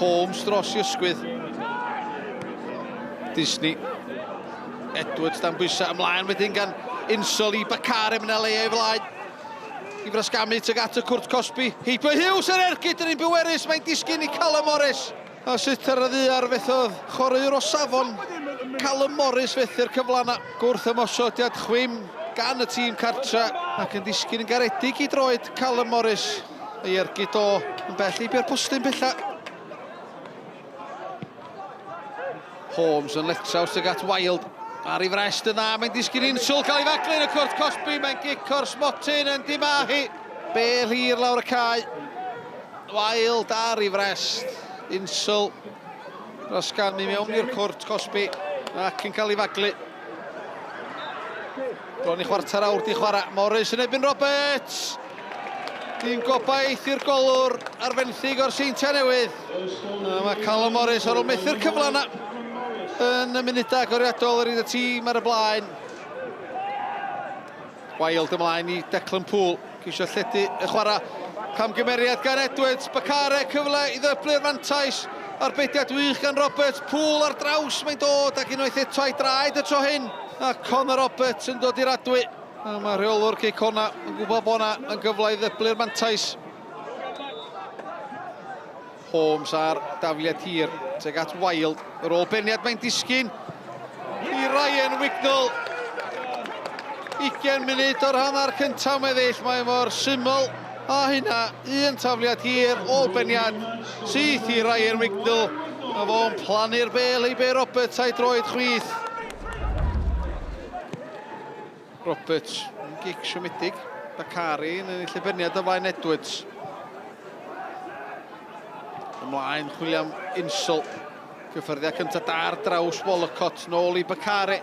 Holmes dros i ysgwydd. Disney. Edwards dan bwysau ymlaen wedyn gan Insol i Bakare, mae'n le ei flaen. I frasgamu tuag at y cwrt cosbi. Heibio Hughes yr ergyd yn un bwerus, mae'n disgyn i Callum Morris. A sut ar y ddaear fethodd chwaraewr o safon Callum Morris fethu'r cyfle yna. Gwrth ymosodiad chwim gan y tîm cartra ac yn disgyn yn garedig i droed Callum Morris. Ei ergyd o yn bell heibio'r postyn pella. Holmes yn letraws tuag at Wild. Ar ei frest yn dda, mae'n disgyn Insel, cael ei faglu yn y cwrt cosbi, mae'n gic o'r smotyn yn dimahu. Bel hir lawr y cae. Wild ar ei frest. Insel dros gamu mewn i'r cwrt cosbi ac yn cael ei faglu. Bron i chwarter awr di chwarae. Morris yn ebyn Roberts. Dim gobaith i'r golwr ar fenthyg o'r Seintiau Newydd. A mae Callum Morris ar ôl methu'r cyfle yna yn y munudau agoriadol yr un y tîm ar y blaen. Wild ymlaen i Declan Poole. Ceisio lledu y chwarae. Camgymeriad gan Edwards. Bakare cyfle i ddyblu'r fantais. Arbediad wych gan Roberts. Poole ar draws mae'n dod ac unwaith eto a'i draed y tro hyn. A Connor Roberts yn dod i'r adwy. A mae rheolwr Cei Connah yn gwybod bod yna yn gyfle i ddyblu'r mantais. Holmes ar dafliad hir tuag at Wild. Yr ôl beniad mae'n disgyn i Ryan Wignall. 20 munud o'r hanner cyntaf meddill. Mae mor syml a hynna. Un tafliad hir, ôl beniad syth i Ryan Wignall. A fo'n plannu'r bel i Be Roberts a'i droed chwith. Roberts yn gic siomedig. Bakari yn ennill y berniad o flaen Edwards. Ymlaen, chwilio am Insel. Cyffyrddiad cyntaf da ar draws Wollacott, nôl i Bakari.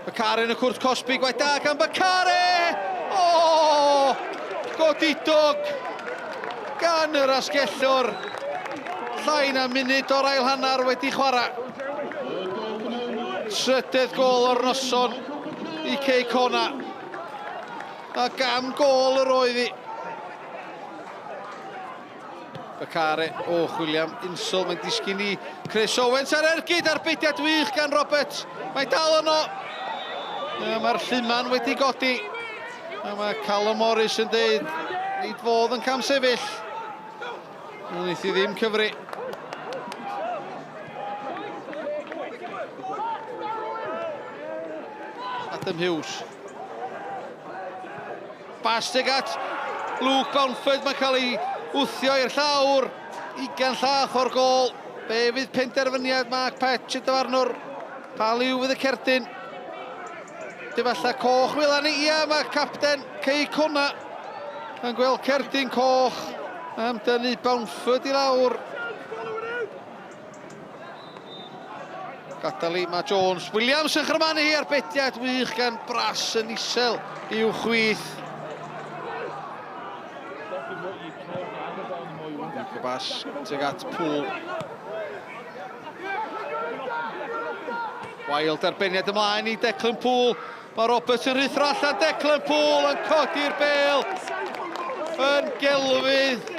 Bakari yn y cwrt cosbi, gwaith da gan Bakari! O! Godidog gan yr asgellwr. Llai na munud o'r ail hanner wedi chwarae. Trydedd gôl o'r noson i Cei Connah. A gam gôl yr oedd hi. Bakare, o chwilio am Insel, mae'n disgyn i Chris Owens ar ergyd, arbediad wych gan Roberts. Mae dal yno. Mae'r lluman wedi godi. A mae Callum Morris yn dweud, nid fodd yn camsefyll. Wnaeth hi ddim cyfri. Adam Hughes. Bas tuag at Luke Bounford, mae'n cael ei wthio i'r llawr. Ugain llath o'r gôl. Be fydd penderfyniad Mark Petch y dyfarnwr? Pa liw fydd y cerdyn? Efallai coch wela ni. Ia, mae capten Cei Connah yn gweld cerdyn coch am dynnu Bounford i lawr. Gadael i mae Jones. Williams yn chyrmanu hi arbediad wych gan Brass yn isel i'w chwith. Bas tuag at Poole. Wild derbyniad ymlaen i Declan Poole. Mae Roberts yn rhuthro allan. Declan Poole yn codi'r bel. Yn gelfydd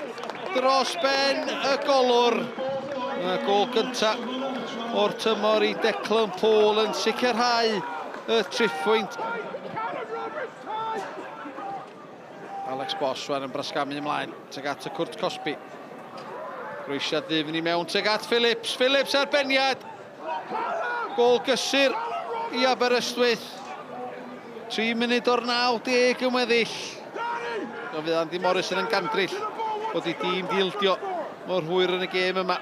dros ben y golwr. Y gol gyntaf o'r tymor i Declan Poole yn sicrhau y triphwynt. Alex Boss rwan yn brasgamu ymlaen tuag at y cwrt cosbi. Groesiad ddyfn i mewn tuag at Phillips. Phillips ar beniad. Gôl gysur i Aberystwyth. 3 munud o'r 90 yn weddill. Fe fydd Andy Morrison yn gandryll bod ei dîm di ildio mor hwyr yn y gêm yma.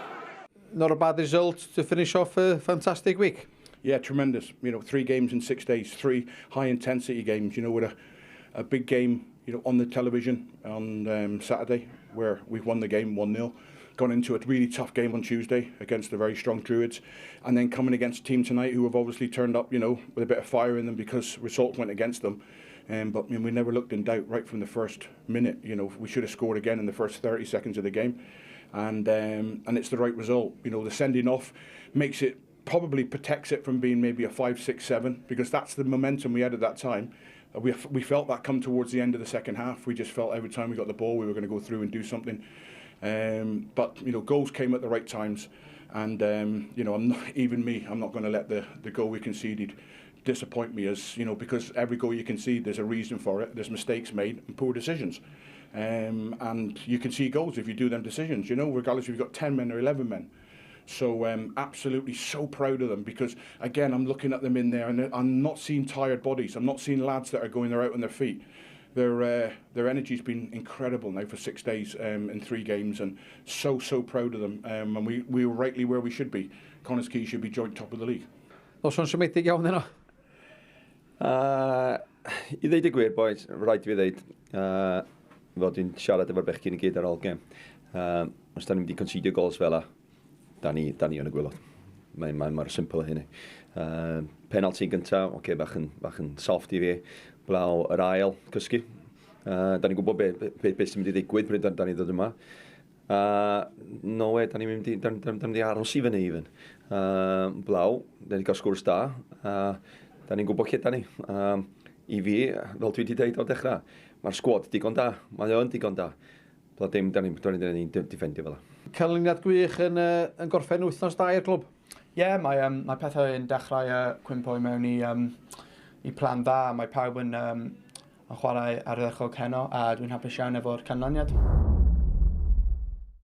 Not a bad result to finish off a fantastic week. Yeah, tremendous. You know, three games in six days, three high intensity games, you know, with a, a big game, you know, on the television on um, Saturday where we've won the game 1-0, gone into a really tough game on Tuesday against the very strong Druids, and then coming against a team tonight who have obviously turned up, you know, with a bit of fire in them because results went against them. Um, but I mean, we never looked in doubt right from the first minute. You know, we should have scored again in the first 30 seconds of the game. And, um, and it's the right result. You know, the sending off makes it probably protects it from being maybe a 5, 6, 7, because that's the momentum we had at that time. Uh, we, we felt that come towards the end of the second half. We just felt every time we got the ball, we were going to go through and do something. But goals came at the right times, and I'm not, even me, I'm not going to let the goal we conceded disappoint me, as you know, because every goal you concede, there's a reason for it. There's mistakes made and poor decisions. And you can see goals if you do them decisions, regardless if you've got 10 men or 11 men. So absolutely so proud of them, because again, I'm looking at them in there and I'm not seeing tired bodies. I'm not seeing lads that are going there out on their feet. Their energy's been incredible now for 6 days in three games, and so, so proud of them. And we were rightly where we should be. Connah's Quay should be joint top of the league. Noson siomedig iawn heno. I ddeud y gwir, boys, rhaid i fi ddeud, fel dwi'n siarad efo'r bechgyn i gyd ar ôl gêm. Os da ni'n mynd i concedio goals fel 'a, da ni yn y gwaelod. Mae'n mae mor simple â hynny. Penalty gyntaf, oce, okay, bach yn soft i fi. Blaw yr ail, cysgu. Da ni'n gwybod be sy'n mynd i ddigwydd pryd da ni ddod yma. No way, da ni'n mynd i aros i fyny even. Blaw, da ni'n cael sgwrs da. Da ni'n gwybod lle da ni. I fi, fel dwi wedi dweud o'r dechrau, mae'r sgwad digon da. Mae o'n digon da. Bla dim, da ni'n defendio fel 'a. Canlyniad gwych yn gorffen wythnos da i'r clwb. Ie, yeah, mae pethau yn dechrau cwympo i mewn i plan dda. Mae pawb yn chwarae ardderchog heno a dwi'n hapus iawn efo'r canlyniad.